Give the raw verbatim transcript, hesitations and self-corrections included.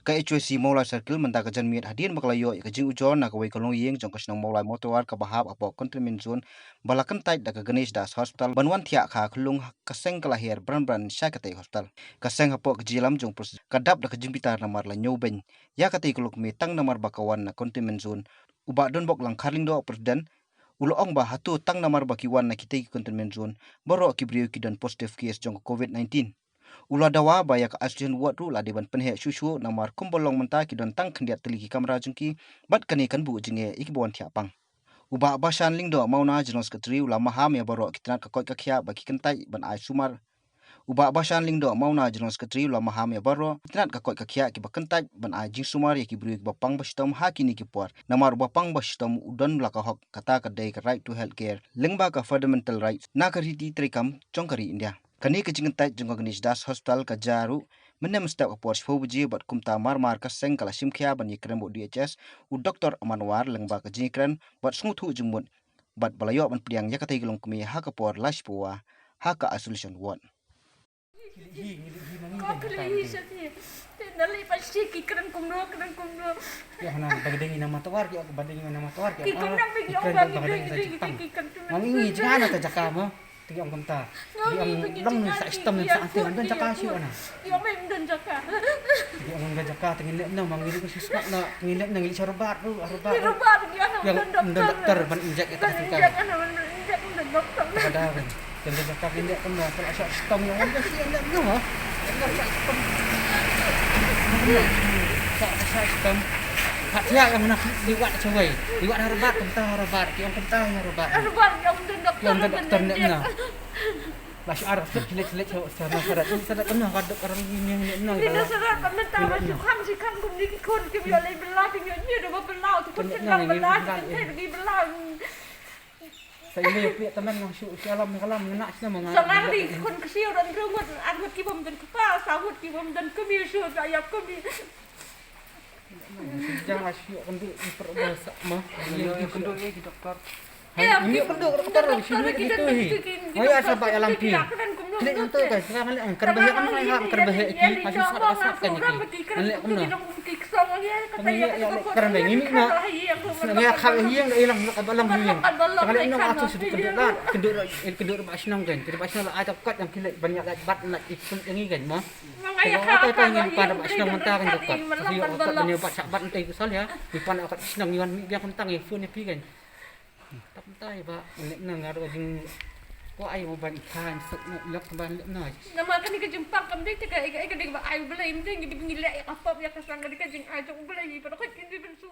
Ka H Y C Mawlai Circle mynta ka janmiet hadien ba ka la ïoh ïa ka jingujor na kawei ka longïing jong ka shnong Mawlai Mawtawar kaba hap hapoh containment zone ba la kyntait da ka Ganesh Das Hospital ban wan thiah kha khlung, ka seng ka la her bran bran sha katei ka hospital. Ka seng hapoh ka jingïalam jong u president ka dap da ka jingbitar namar la ñiewbeiñ ïa katei ka longkmie tang namar ba ka wan na containment zone. U Bah Donbok Langkhar Lyngdoh, president, u la ong ba hato tang namar ba ki wan na kitei ki containment zone baroh ki briew ki don positive case jong ka covid nineteen. U la dawa ba ïa ka isolation ward ruh la dei ban pynheh shuh shuh namar kumba long mynta ki don tang khyndiat tylli ki kamra jong ki, bad kane kan buh jingeh ïa kiba wan thiah pang. U Bah Bashan Lyngdoh Mauna, General Secretary, u la maham ïa baroh ki tnat ka koit ka khiah ba ki kyntait ban ai sumar. U Bah Bashan Lyngdoh Mauna, General Secretary, u la maham ïa baroh ki tnat ka koit ka khiah kiba kyntait ban ai jingsumar ïa ki briew kiba pang ba shitom ha kine ki por, namar uba pang ba shitom u don la ka hok, kata ka dei ka right to health care lyngba ka fundamental rights na ka riti treikam jong ka ri India. Kane ka jingkyntait jong ka Ganesh Das Hospital ka jia ruh mynne mynstep ha ka por shiphew baje bad kumta mar mar ka seng ka la shim khia ban ïakren bad u D H S, u Doktor Aman War, lyngba ka jingïakren bad sngewthuh jingmut bad ba la ïoh ban pdiang ïa katei ka longkmie ha ka por lai shiphew ha ka isolation ward. Ngi leh hi, ngi leh hi ma ngi. Ko khlem hi sha ki. Te na leh pat shi ki kren kumno, kren kumno. Ki ong na ba ki dei ngi na Mawtawar, ki ong ba dei ngi na Mawtawar, ki ong. Ki ong na ba ki ong ba ngi dei, ki dei, ki kren kumno. Ngi ngi jaka na ta jaka mo. Te ki ong kumta. Ki ong long ni sa shitom ni sa ante, don jaka shu na. Ki ong ba don jaka. Ki ong don jaka, te ngi leh na ma ngi ri shu sngap na, ngi leh na ngi leh sha rubat ruh, rubat ruh. Rubat ki ong don doktor ban injek ïa ta ka tingkang. Injek na ban injek don doktor. Ka da kan. Kan da jaka kan da kan da sa shitom ïa kan da shi ïa kan da ha. Sa sa shitom. Hat ïa ïa mana liwat shawei. Liwat ha rubat kan ta ha rubat. Ki ong kan ta ha rubat. Rubat ki ong don doktor. Ki ong don doktor ne na. Ba shi ar sut kilet kilet sa na sarat. Sarat kan ha dok orang ini ne na. Ini sarat kan ta ba shi kham shi kham kum ni ki khun ki ïa lei bela ki ïa ni da ba bela tu khun bela ki bela. Sa ïa ïa pia taman nang shu shu alam nang kalam ngena sna ma nga. Sa nga ri khun ksiu don rngut, arngut ki bym don kpa, sa ngut ki bym don kmie shu sa ïa kmie. Jang la shu ïa kynduh i per ba sa ma. Ïa ïa kynduh ïa ki doktor. Ïa kynduh doktor shu ni ki tu hi. Ïa sa ba ïa lam ki. Klik nang tu ka sa ma le kan ba he kan ba he kan ba he ki. Asu sa ka sa kan ki. Kan le kumno. Kane ïa ïa leh kren dei ngi mih na. Ngi ïa khap ïa ïing ïa lang ka balang ïa ïing. Kane ïa nong atu shu kynduh lad, kynduh, kynduh ba shnong kan. Kynduh ba shnong la ai ta kot yang ki leh ban ïa leh bat na i kun ïa ngi kan mo. Kane ïa ta ta ngi pan ba shnong mynta kan ïa kot. Ïa kot ban ïa bat sha bat mynta i kusal ïa. Ngi pan ïa kot shnong ïa wan mih biang mynta ngi phone ïa phi kan. Tap tai ba lep na ngar ka jing ko ai mo ban khan suk na lep ban lep na. Namar kane ka jingpang kam dei te ka, ka, ka dei ba ai u Blei, ym dei ngi dei ngi leh ïa ka pop ïa ka sang, ka dei ka jingai jong u Blei, ba ka kin dei ban shu.